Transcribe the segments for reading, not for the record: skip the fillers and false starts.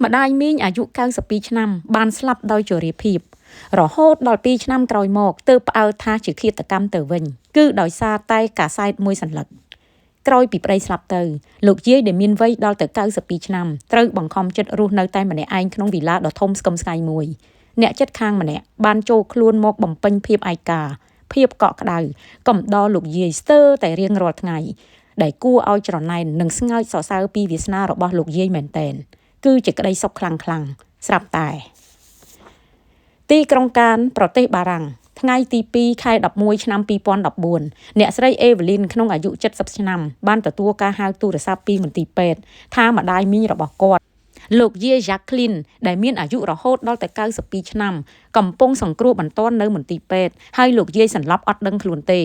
ម្ដាយមីងអាយុ92ឆ្នាំបានស្លាប់ដោយជរាភាពរហូតដល់2ឆ្នាំក្រោយមកទើបផ្អើលថាជាឃាតកម្មទៅវិញគឺដោយសារតែកាសែតមួយសន្លឹកក្រោយពីប្តីស្លាប់ទៅលោកយាយដែលមានវ័យដល់ទៅ92ឆ្នាំត្រូវបង្ខំចិត្តរស់នៅតែម្នាក់ឯងក្នុងវីឡាដ៏ធំស្កឹមស្កៃមួយអ្នកចិត្តខាងម្នាក់បានចូលខ្លួនមកបំពេញភាពឯកាភាពកក់ក្ដៅកំដរលោកយាយស្ទើរតែរៀងរាល់ថ្ងៃដែលគួរឲ្យច្រណែននិងស្ងើចសរសើរពីវាសនារបស់លោកយាយមែនទែនគឺជាក្តីសុខខ្លាំងខ្លាំងស្រាប់តែទីក្រុងកានប្រទេសបារាំងថ្ងៃទី2ខែ11ឆ្នាំ2014អ្នកស្រីអេវលីនក្នុងអាយុ70ឆ្នាំបានទទួលការហៅទូរស័ព្ទពីមន្ទីរពេទ្យថាម្ដាយមីងរបស់គាត់លោកយាយ Jacqueline ដែលមានអាយុរហូតដល់ទៅ92ឆ្នាំកំពុងសង្គ្រោះបន្ទាន់នៅមន្ទីរពេទ្យហើយលោកយាយសន្លប់អត់ដឹងខ្លួនទេ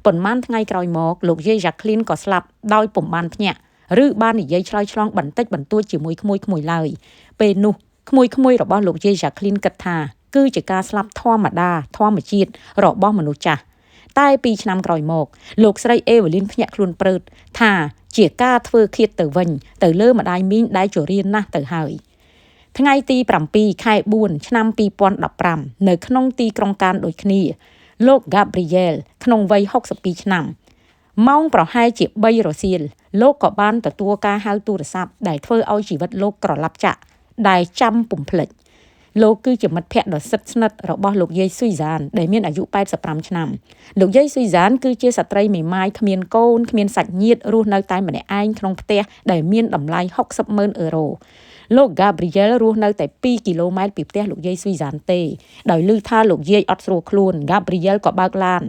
ប៉ុន្មានថ្ងៃក្រោយមកលោកយាយ Jacqueline ក៏ស្លាប់ដោយពុំបានភ្ញាក់ឬបាននិយាយឆ្លើយឆ្លងបន្តិចបន្តួចជាមួយក្មួយៗឡើយពេលនោះក្មួយៗរបស់លោកយាយ Jacqueline គិតថាគឺជាការស្លាប់ធម្មតាធម្មជាតិរបស់មនុស្សចាស់តែ2ឆ្នាំក្រោយមកលោកស្រីអេវលីនភ្ញាក់ខ្លួនព្រឺតថាជាការធ្វើឃាតទៅវិញទៅលើម្ដាយមីងដែលជរាណាស់ទៅហើយថ្ងៃទី7ខែ4ឆ្នាំ2015នៅក្នុងទីក្រុងកានដូចគ្នាលោក Gabriel ក្នុងវ័យ62ឆ្នាំម៉ោងប្រហែលជា3រសៀលលោកក៏បានទទួលការហៅទូរស័ព្ទដែលធ្វើឲ្យជីវិតលោកក្រឡាប់ចាក់ដែលចាំពុំភ្លេចលោកគឺជាមិត្តភ័ក្តិដ៏ស្និទ្ធស្និទ្ធរបស់លោកយាយស៊ុយហ្សានដែលមានអាយុ85ឆ្នាំលោកយាយស៊ុយហ្សានគឺជាស្ត្រីមេម៉ាយគ្មានកូនគ្មានសាច់ញាតិរស់នៅតែម្នាក់ឯងក្នុងផ្ទះដែលមានតម្លៃ60ម៉ឺនអឺរ៉ូលោក Gabriel រស់នៅតែ2គីឡូម៉ែត្រពីផ្ទះលោកយាយស៊ុយហ្សានទេដោយឮថាលោកយាយអត់ស្រួលខ្លួន Gabriel ក៏បើកឡាន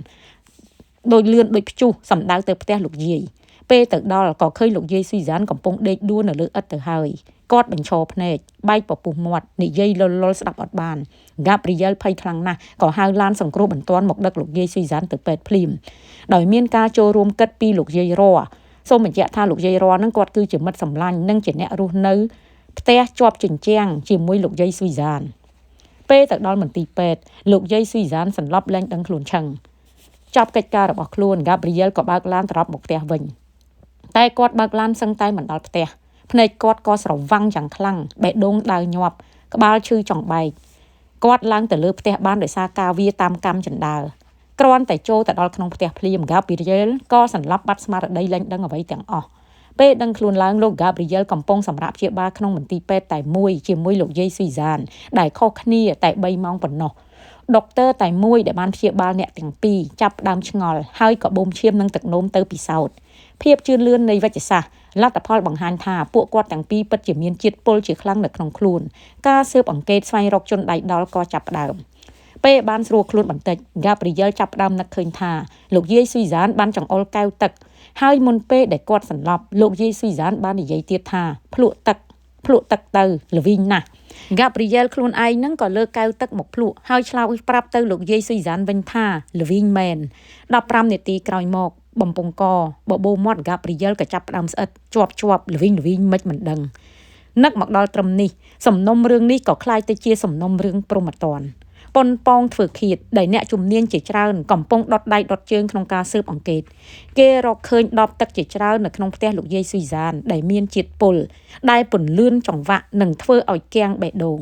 ដោយលឿនដូចព្យុះសម្ដៅទៅផ្ទះលោកយាយពេលទៅដល់ក៏ឃើញលោកយាយស៊ុយហ្សានកំពុងដេកដួលនៅលើឥដ្ឋទៅហើយគាត់បញ្ឈរភ្នែកបែកពពុះមាត់និយាយលលស្ដាប់អត់បាន Gabriel ភ័យខ្លាំងណាស់ក៏ហៅឡានសង្គ្រោះបន្ទាន់មកដឹកលោកយាយស៊ុយហ្សានទៅពេទ្យភ្លាមដោយមានការចូលរួមគិតពីលោកយាយរ៉សូមបញ្ជាក់ថាលោកយាយរ៉នឹងគាត់គឺជាមិត្តសម្លាញ់និងជាអ្នករស់នៅផ្ទះជាប់ជញ្ជាំងជាមួយលោកយាយស៊ុយហ្សានពេលទៅដល់មន្ទីរពេទ្យលោកយាយស៊ុយហ្សានសន្លប់លែងដឹងខ្លួនឆឹងចប់កិច្ចការរបស់ខ្លួន Gabriel ក៏បើកឡានត្រឡប់មកផ្ទះវិញតែគាត់បើកឡានសឹងតែមិនដល់ផ្ទះភ្នែកគាត់ក៏ស្រវាំងយ៉ាងខ្លាំងបេះដូងដើរញាប់ក្បាលឈឺចង់បែកគាត់ឡើងទៅលើផ្ទះបានដោយសារការវាតាមកម្មចណ្ដើគ្រាន់តែចូលទៅដល់ក្នុងផ្ទះភ្លាម Gabriel ក៏សន្លប់បាត់ស្មារតីលែងដឹងអ្វីទាំងអស់ពេលដឹងខ្លួនឡើងលោក Gabriel កំពុងសម្រាកព្យាបាលក្នុងមន្ទីរពេទ្យតែមួយជាមួយលោកយាយស៊ុយហ្សានដែលខុសគ្នាតែ3ម៉ោងប៉ុណ្ណោះដុកទ័រតែមួយដែលបានព្យាបាលអ្នកទាំងពីរចាប់ដើមឆ្ងល់ហើយក៏បូមឈាមនិងទឹកនោមទៅពិសោធន៍ភាពជឿនលឿននៃវិទ្យាសាស្ត្រលទ្ធផលបង្ហាញថាពួកគាត់ទាំងពីរពិតជាមានជាតិពុលជាខ្លាំងនៅក្នុងខ្លួនការស៊ើបអង្កេតស្វែងរកជនដៃដល់ក៏ចាប់ផ្ដើមពេលបានស្រួលខ្លួនបន្តិច Gabriel ចាប់ផ្ដើមនឹកឃើញថាលោកយាយស៊ុយហ្សានបានចង្អុលកែវទឹកហើយមុនពេលដែលគាត់សន្លប់លោកយាយស៊ុយហ្សានបាននិយាយទៀតថាភ្លក់ទឹកភ្លក់ទឹកទៅល្វីងណាស់ Gabriel ខ្លួនឯងនឹងក៏លើកកែវទឹកមកភ្លក់ហើយឆ្លើយប្រាប់ទៅលោកយាយស៊ុយហ្សានវិញថាល្វីងមែន15នាទីក្រោយមកបំពង់កបបោមាត់ Gabriel ក៏ចាប់ផ្ដើមស្អិតជាប់ល្វីងមិនមិនដឹងនឹកមកដល់ត្រឹមនេះសំណុំរឿងនេះក៏ក្លាយទៅជាសំណុំរឿងព្រហ្មទណ្ឌប៉ុនប៉ងធ្វើឃាតដែលអ្នកជំនាញជាច្រើនកំពុងដុតដៃដុតជើងក្នុងការស៊ើបអង្កេតគេរកឃើញដបទឹកជាច្រើននៅក្នុងផ្ទះលោកយាយស៊ុយហ្សានដែលមានជាតិពុលដែលពន្លឿនចង្វាក់និងធ្វើឲ្យគាំងបេះដូង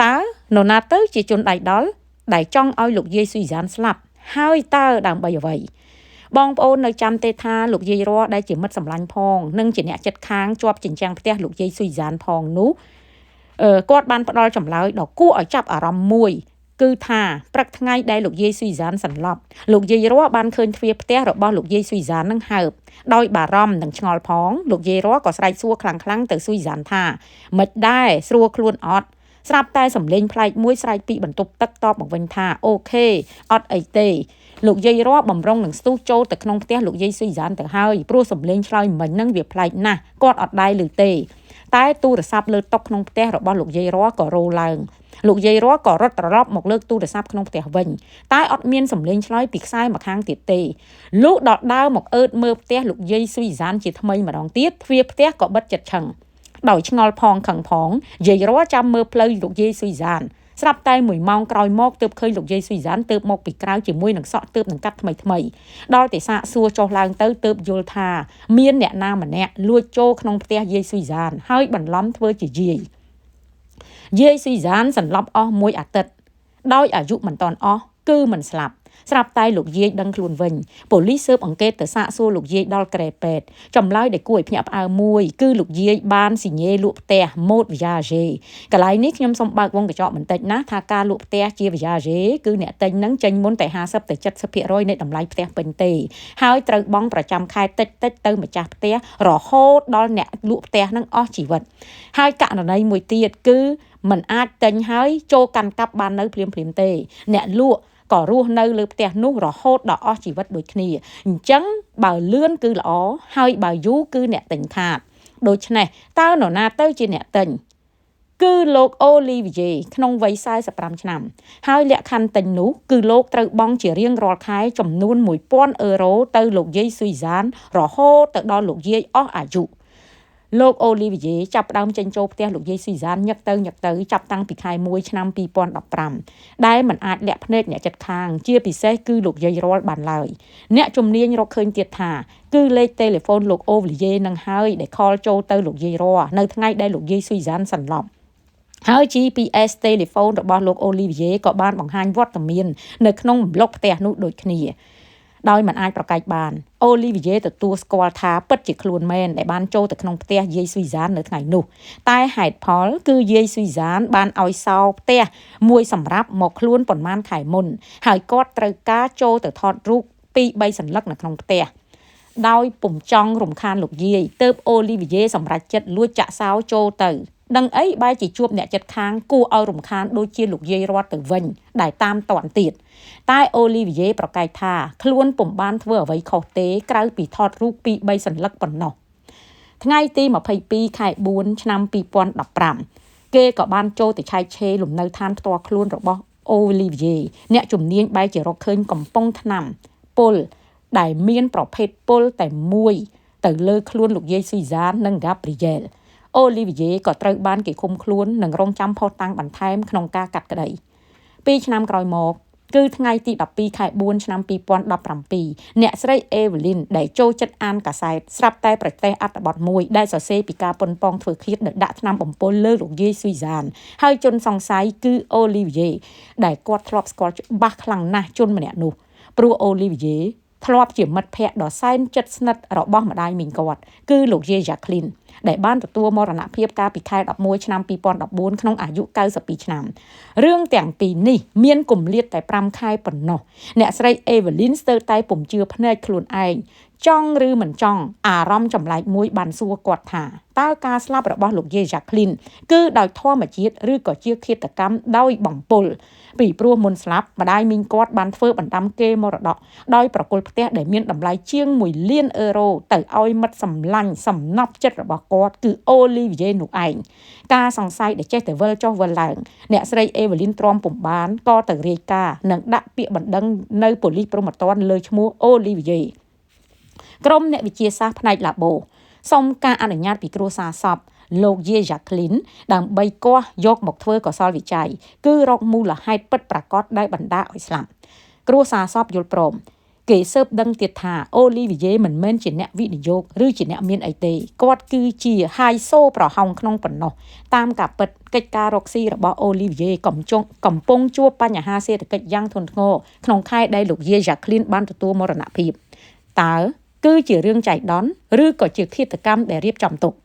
តើនរណាទៅជាជនដៃដល់ដែលចង់ឲ្យលោកយាយស៊ុយហ្សានស្លាប់ហើយតើដើម្បីអ្វីបងប្អូននៅចាំទេថាលោកយាយរដែលជាមិត្តសម្លាញ់ផងនិងជាអ្នកចិត្តខាងជាប់ជញ្ជាំងផ្ទះលោកយាយស៊ុយហ្សានផងនោះគាត់បានផ្ដល់ចម្លើយដ៏គួរឲ្យចាប់អារម្មណ៍មួយគឺថាព្រឹកថ្ងៃដែលលោកយាយស៊ុយហ្សានសន្លប់លោកយាយរបានឃើញទ្វារផ្ទះរបស់លោកយាយស៊ុយហ្សាននឹងហើបដោយបារម្ភនិងឆ្ងល់ផងលោកយាយរក៏ស្រែកសួរខ្លាំងៗទៅស៊ុយហ្សានថាមិនដែរស្រួលខ្លួនអត់ស្រាប់តែសំឡេងប្លែកមួយស្រែកពីបន្ទប់ទឹកតបមកវិញថាអូខេអត់អីទេលោកយាយរបំរុងនឹងស្ទុះចូលទៅក្នុងផ្ទះលោកយាយស៊ុយហ្សានទៅហើយព្រោះសំឡេងឆ្លើយមិញនឹងវាប្លែកណាស់គាត់អត់ដែរឮទេតែទូរស័ព្ទលើតុក្នុងផ្ទះរបស់លោកយាយរក៏រោឡើងលោកយាយរក៏រត់ត្រឡប់មកលើកទូរស័ព្ទក្នុងផ្ទះវិញតែអត់មានសំឡេងឆ្លើយពីខ្សែម្ខាងទៀតទេលុះដល់ដើរមកអើតមើលផ្ទះលោកយាយស៊ុយហ្សានជាថ្មីម្ដងទៀតទ្វារផ្ទះក៏បិទចិត្តឆឹងដោយឆ្ងល់ផងខឹងផងយាយរចាំមើលផ្លូវលោកយាយស៊ុយហ្សានស្រាប់តែ1ម៉ោងក្រោយមកទើបឃើញលោកយាយស៊ុយហ្សានទើបមកពីក្រៅជាមួយនឹងសក់ទើបនឹងកាត់ថ្មីដល់តែសាកសួរចុះឡើងទៅទើបយល់ថាមានអ្នកណាម្នាក់លួចចូលក្នុងផ្ទះយាយស៊ុយហ្សានហើយបន្លំធ្វើជាយាយ យាយស៊ីហ្សានសន្លប់អស់មួយអាទិត្យដោយអាយុមិនតាន់អស់គឺមិនស្លាប់ស្រាប់តែលោកយាយដឹងខ្លួនវិញប៉ូលីសស៊ើបអង្កេតទៅសាកសួរលោកយាយដល់ក្រែពេទ្យចម្លើយដែលគួរឲ្យភ្ញាក់ផ្អើលមួយគឺលោកយាយបានស៊ីញេលក់ផ្ទះម៉ូត Viager កន្លែងនេះខ្ញុំសូមបើកវងកញ្ចក់បន្តិចណាថាការលក់ផ្ទះជា Viager គឺអ្នកទិញនឹងចេញមុនតែ50ទៅ70%នៃតម្លៃផ្ទះពេញទេហើយត្រូវបង់ប្រចាំខែតិចតិចទៅម្ចាស់ផ្ទះរហូតដល់អ្នកលក់ផ្ទះនឹងអស់ជីវិតហើយករណីមួយទៀតគឺมันអាចទិញហើយចូលកាន់កាប់បាននៅភ្លាមៗទេអ្នកលក់ក៏រស់នៅលើផ្ទះនោះរហូតដល់អស់ជីវិតដូចគ្នាអញ្ចឹងបើលឿនគឺល្អហើយបើយូរគឺអ្នកទិញខាតដូច្នេះតើនរណាទៅជាអ្នកទិញគឺលោកអូលីវីយេក្នុងវ័យ45ឆ្នាំហើយលក្ខខណ្ឌទិញនោះគឺលោកត្រូវបង់ជារៀងរាល់ខែចំនួន1000អឺរ៉ូទៅលោកយាយស៊ុយហ្សានរហូតទៅដល់លោកយាយអស់អាយុលោកអូលីវីយេចាប់ផ្ដើមចេញចូលផ្ទះលោកយាយស៊ីហ្សានញឹកទៅចាប់តាំងពីខែ1ឆ្នាំ2015ដែលមិនអាចលាក់ភ្នែកអ្នកចិត្តខាងជាពិសេសគឺលោកយាយរាល់បានឡើយអ្នកជំនាញរកឃើញទៀតថាគឺលេខទូរស័ព្ទលោកអូលីវីយេនឹងហើយដែលខលចូលទៅលោកយាយរាល់នៅថ្ងៃដែលលោកយាយស៊ុយហ្សានសន្លប់ហើយ GPS ទូរស័ព្ទរបស់លោកអូលីវីយេក៏បានបង្ហាញវត្តមាននៅក្នុងប្លុកផ្ទះនោះដូចគ្នាដោយមិនអាចប្រកែកបានអូលីវីយេទទួលស្គាល់ថាពិតជាខ្លួនមែនដែលបានចូលទៅក្នុងផ្ទះយាយស៊ុយហ្សាននៅថ្ងៃនោះតែហេតុផលគឺយាយស៊ុយហ្សានបានឲ្យសោផ្ទះមួយសម្រាប់មកខ្លួនប៉ុន្មានខែមុនហើយគាត់ត្រូវការចូលទៅថតរូប2 3សន្លឹកនៅក្នុងផ្ទះដោយពុំចង់រំខានលោកយាយទើបអូលីវីយេសម្រេចចិត្តលួចចាក់សោចូលទៅដឹងអីបែរជាជួបអ្នកចិត្តខាងគួរឲ្យរំខានដូចជាលោកយាយរត់ទៅវិញដែលតាមតន់ទៀតតែអូលីវីយេប្រកែកថាខ្លួនពុំបានធ្វើអ្វីខុសទេក្រៅពីថតរូប2 3សន្លឹកប៉ុណ្ណោះថ្ងៃទី22ខែ4ឆ្នាំ2015គេក៏បានចូលទៅឆែកឆេរលំនៅឋានផ្ទាល់ខ្លួនរបស់អូលីវីយេអ្នកជំនាញបែរជារកឃើញកំប៉ុងថ្នាំពុលដែលមានប្រភេទពុលតែមួយទៅលើខ្លួនលោកយាយស៊ុយហ្សាននិងហ្គាប្រ៊ីយ៉ែលអូលីវីយេក៏ត្រូវបានគេឃុំខ្លួននិងរងចាំភស្តុតាងបន្ថែមក្នុងការកាត់ក្តី2ឆ្នាំក្រោយមកគឺថ្ងៃទី12ខែ4ឆ្នាំ2017អ្នកស្រីអេវលីនដែលចូលចិត្តអានកាសែតស្រាប់តែប្រទេសអត្ថបទមួយដែលសរសេរពីការប៉ុនប៉ងធ្វើឃាតដោយដាក់ថ្នាំបំពុលលើលោកយាយស៊ុយហ្សានហើយជនសង្ស័យគឺអូលីវីយេដែលគាត់ធ្លាប់ស្គាល់ច្បាស់ខ្លាំងណាស់ជនម្នាក់នោះព្រោះអូលីវីយេធ្លាប់ជាមិត្តភ័ក្តិដ៏សែនជិតស្និទ្ធរបស់ម្ដាយមីងគាត់គឺលោកយាយយ៉ាក្លីនដែលបានទទួលមរណភាពកាលពីខែ11ឆ្នាំ2014ក្នុងអាយុ92ឆ្នាំរឿងទាំងពីរនេះមានគម្លាតតែ5ខែប៉ុណ្ណោះអ្នកស្រីអេវលីនស្ទើរតែពុំជឿភ្នែកខ្លួនឯងចង់ឬមិនចង់អារម្មណ៍ចម្លែកមួយបានសួរគាត់ថាតើការស្លាប់របស់លោកយាយយ៉ាក្លីនគឺដោយធម្មជាតិឬក៏ជាឃាតកម្មដោយបំពុលពីព្រោះមុនស្លាប់ម្ដាយមីងគាត់បានធ្វើបណ្ដាំគេមរតកដោយប្រគល់ផ្ទះដែលមានតម្លៃជាង1លានអឺរ៉ូទៅឲ្យមិត្តសម្លាញ់សំណប់ចិត្តរបស់គាត់គឺអូលីវីយេនោះឯងការសង្ស័យដែលចេះតែវិលចុះវិលឡើងអ្នកស្រីអេវលីនទ្រាំពុំបានក៏ទៅរាយការណ៍និងដាក់ពាក្យបណ្ដឹងនៅប៉ូលីសព្រហ្មទណ្ឌលើឈ្មោះអូលីវីយេក្រុមអ្នកវិទ្យាសាស្ត្រផ្នែកឡាបូសូមការអនុញ្ញាតពីគ្រួសារសពលោកយាយយ៉ាក្លីនដើម្បីគាស់យកមកធ្វើកុសលវិច័យគឺរកមូលហេតុពិតប្រាកដដែលបណ្ដាឲ្យស្លាប់គ្រួសារសពយល់ព្រមគេស៊ើបដឹងទៀតថាអូលីវីយេមិនមែនជាអ្នកវិនិយោគឬជាអ្នកមានអីទេគាត់គឺជាហៃសូប្រហោងក្នុងប៉ុណ្ណោះតាមការពិតកិច្ចការរកស៊ីរបស់អូលីវីយេកំពុងជួបបញ្ហាសេដ្ឋកិច្ចយ៉ាងធ្ងន់ធ្ងរក្នុងខែដែលលោកយាយយ៉ាក្លីនបានទទួលមរណភាពតើគឺជារឿងចៃដន្យឬក៏ជាឃាតកម្មដែលរៀបចំទុក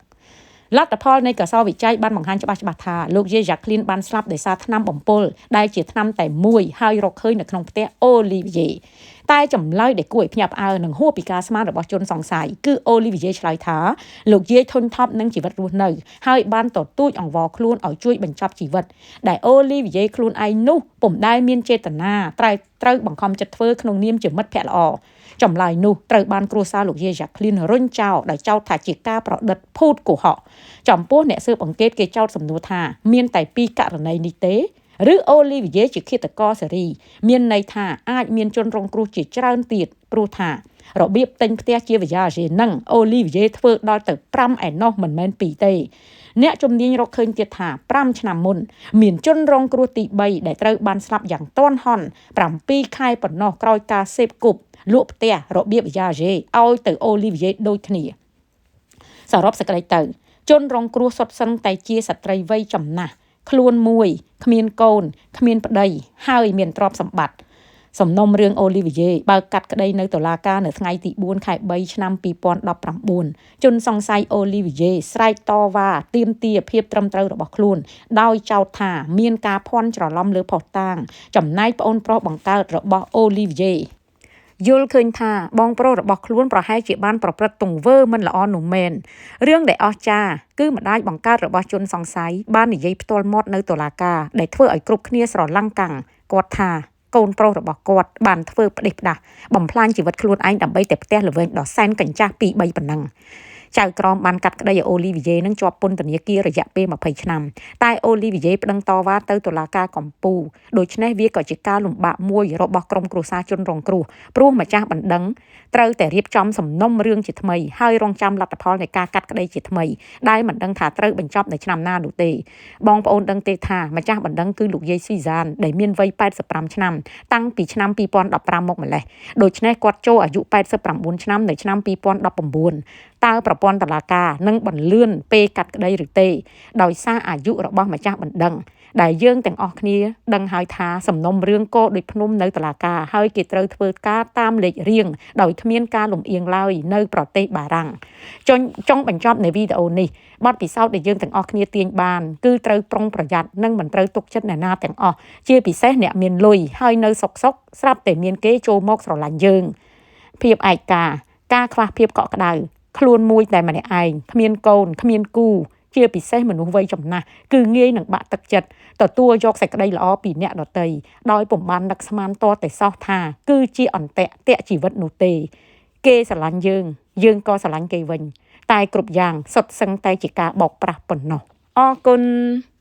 លទ្ធផលនៃកសលវិច័យបានបង្ហាញច្បាស់ថាលោកយាយយ៉ាក្លីនបានស្លាប់ដោយសារថ្នាំបំពុលដែលជាថ្នាំតែមួយហើយរកឃើញនៅក្នុងផ្ទះអូលីវីយេតែចម្លើយដែលគួរឲ្យភ្ញាក់ផ្អើលនិងហួសពីការស្មានរបស់ជនសង្ស័យគឺអូលីវីយេឆ្លើយថាលោកយាយធុញថប់នឹងជីវិតរស់នៅហើយបានទទូចអង្វរខ្លួនឲ្យជួយបញ្ចប់ជីវិតដែលអូលីវីយេខ្លួនឯងនោះពុំដែលមានចេតនាត្រូវបង្ខំចិត្តធ្វើក្នុងនាមជាមិត្តភក្តិល្អចម្លើយនោះត្រូវបានគ្រួសារលោកយាយយ៉ាក្លីនរុញចោលដោយចោទថាជាការប្រឌិតភូតកុហកចំពោះអ្នកស៊ើបអង្កេតគេចោទសំណួរថាមានតែពីរករណីនេះទេឬអូលីវីយេជាឃាតករសេរីមានន័យថាអាចមានជនរងគ្រោះជាច្រើនទៀតព្រោះថារបៀបទិញផ្ទះជាវិយាជានឹងអូលីវីយេធ្វើដល់ទៅ5ឯណោះមិនមែន2ទេអ្នកជំនាញរកឃើញទៀតថា5ឆ្នាំមុនមានជនរងគ្រោះទី3ដែលត្រូវបានស្លាប់យ៉ាងទាន់ហន់7ខែប៉ុណ្ណោះក្រោយការសេពគប់លក់ផ្ទះរបៀបវិយាជាឲ្យទៅអូលីវីយេដូចគ្នាសរុបសេចក្តីទៅជនរងគ្រោះសុទ្ធសឹងតែជាស្ត្រីវ័យចំណាស់ ខ្លួនមួយគ្មានកូនគ្មានប្តីហើយមានទ្រព្យសម្បត្តិសំណុំរឿងអូលីវីយេបើកកាត់ក្តីនៅតុលាការនៅថ្ងៃទី4ខែ3ឆ្នាំ2019ជនសង្ស័យអូលីវីយេស្រែកតវ៉ាទាមទារភាពត្រឹមត្រូវរបស់ខ្លួនដោយចោទថាមានការភ័ន្តច្រឡំលើភស្តុតាងចំណែកប្អូនប្រុសបង្កើតរបស់អូលីវីយេយល់ឃើញថាបងប្រុសរបស់ខ្លួនប្រហែលជាបានប្រព្រឹត្តទង្វើមិនល្អនោះមែនរឿងដែលអស្ចារ្យគឺម្ដាយបង្កើតរបស់ជនសង្ស័យបាននិយាយផ្ទាល់មាត់នៅតុលាការដែលធ្វើឲ្យគ្រប់គ្នាស្រឡាំងកាំងគាត់ថាកូនប្រុសរបស់គាត់បានធ្វើផ្ដេសផ្ដាស់បំផ្លាញជីវិតខ្លួនឯងដើម្បីតែផ្ទះល្វែងដ៏សែនកញ្ចាស់2 3ប៉ុណ្ណឹងចៅក្រមបានកាត់ក្តីឲ្យអូលីវីយេនឹងជាប់ពន្ធនាគាររយៈពេល20ឆ្នាំតែអូលីវីយេប្តឹងតវ៉ាទៅតុលាការកំពូលដូច្នេះវាក៏ជាការលំបាកមួយរបស់ក្រុមគ្រួសារជនរងគ្រោះព្រោះម្ចាស់បណ្ដឹងត្រូវតែរៀបចំសំណុំរឿងជាថ្មីហើយរងចាំលទ្ធផលនៃការកាត់ក្តីជាថ្មីដែលមិនដឹងថាត្រូវបញ្ចប់នៅឆ្នាំណានោះទេបងប្អូនដឹងទេថាម្ចាស់បណ្ដឹងគឺលោកយាយស៊ីហ្សានដែលមានវ័យ85ឆ្នាំតាំងពីឆ្នាំ2015មកម្លេះដូច្នេះគាត់ចូលអាយុ89ឆ្នាំនៅឆ្នាំ2019តើប្រព័ន្ធតុលាការនឹងបន្លឿនពេលកាត់ក្តីឬទេដោយសារអាយុរបស់ម្ចាស់បណ្ដឹងដែលយើងទាំងអស់គ្នាដឹងហើយថាសំណុំរឿងកោដូចភ្នំនៅតុលាការហើយគេត្រូវធ្វើការតាមលេខរៀងដោយគ្មានការលំអៀងឡើយនៅប្រទេសបារាំងចុងបញ្ចប់នៃវីដេអូនេះបទពិសោធន៍ដែលយើងទាំងអស់គ្នាទាញបានគឺត្រូវប្រុងប្រយ័ត្ននិងមិនត្រូវទុកចិត្តអ្នកណាទាំងអស់ជាពិសេសអ្នកមានលុយហើយនៅសុកសុកស្រាប់តែមានគេចូលមកស្រឡាញ់យើងភាពឯកាការខ្វះភាពកក់ក្ដៅខ្លួនមួយតែម្នាក់ឯងគ្មានកូនគ្មានគូជាពិសេសមនុស្សវ័យចំណាស់គឺងាយនឹងបាក់ទឹកចិត្តទទួលយកសេចក្តីល្អពីអ្នកដទៃដោយពុំបាននឹកស្មានតតែសោះថាគឺជាអន្ទាក់តាក់ជីវិតនោះទេគេស្រឡាញ់យើងយើងក៏ស្រឡាញ់គេវិញតែគ្រប់យ៉ាងសុទ្ធសឹងតែជាការបោកប្រាស់ប៉ុណ្ណោះអរគុណ។